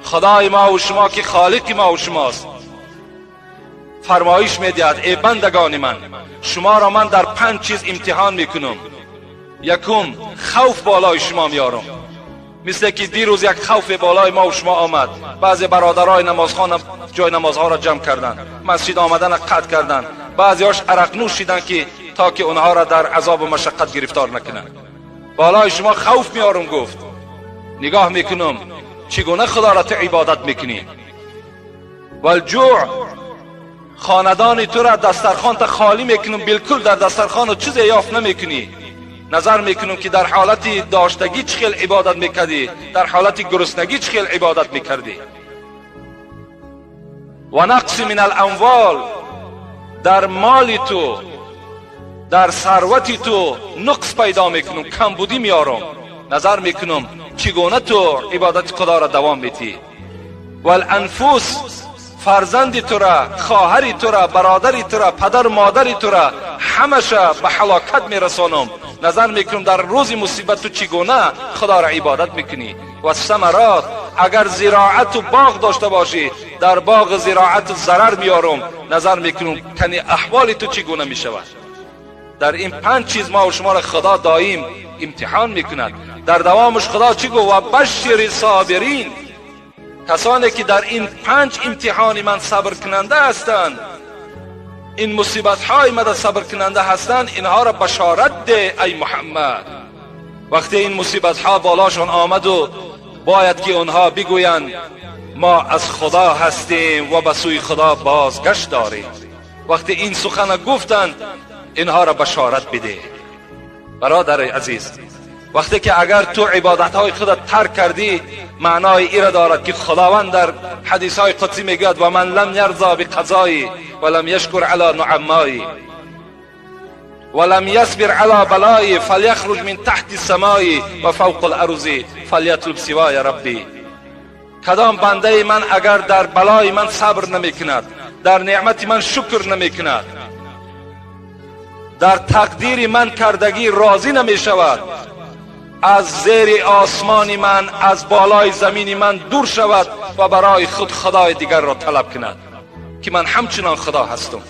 خدای ما و شما که خالق ما و شماست فرمایش میدهد ای بندگان من، شما را من در 5 چیز امتحان میکنم. یکم، خوف بالای شما میارم. مثل که دیروز یک خوف بالای ما و شما آمد، بعضی برادرای نمازخوان جای نمازها را جمع کردند، مسجد آمدن را قطع کردند، بعضیاش عرق نوش شدند که تا که اونها را در عذاب و مشقت گرفتار نکنند. بالای شما خوف میارم. گفت نگاه میکنم چگونه خدا را تو عبادت میکنی. والجوع، خاندان تو را دسترخوان تا خالی میکنم، بالکل در دسترخوان چیزی یافت نمیکنی. نظر میکنم که در حالت داشتگی چه خیل عبادت میکردی، در حالت گرسنگی چه خیل عبادت میکردی. و نقص من الاموال، در مال تو، در ثروت تو نقص پیدا میکنم، کمبودی میارم. نظر میکنم چگونه تو عبادت خدا را دوام میتی. والانفس، فرزند تو را، خواهری تو را، برادری تو را، پدر مادری تو را همشه به هلاکت میرسانم. نظر میکنم در روز مصیبت تو چگونه خدا را عبادت میکنی. و ثمرات، اگر زراعت و باغ داشته باشی در باغ زراعت ضرر میارم. نظر میکنم کنی احوال تو چگونه میشود. در این 5 چیز ما و شما را خدا دائم امتحان میکند. در دوامش خدا چی گفت؟ و بشر صابرین، کسانی که در این 5 امتحان من صبر کننده هستند، این مصیبت های من صبر کننده هستند، اینها را بشارت ده ای محمد. وقتی این مصیبت ها بالاشان آمد و باید که اونها بگویند ما از خدا هستیم و به سوی خدا بازگشت داریم. وقتی این سخن گفتند اینها را بشارت بده. برادر عزیز، وقتی که اگر تو عبادت های خودت ترک کردی، معنای ای را دارد که خداوند در حدیث های قدسی میگوید و من لم یرضا بقضایی و لم یشکر علی نعمایی و لم یصبر علی بلایی فلیخرج من تحت السماء و فوق الارض فلیطلب سوای ربی. کدام بنده من اگر در بلای من صبر نمی کند، در نعمت من شکر نمی کند، در تقدیر من کردگی راضی نمی شود، از زیر آسمان من، از بالای زمین من دور شود و برای خود خدای دیگر را طلب کند که من همچنان خدا هستم.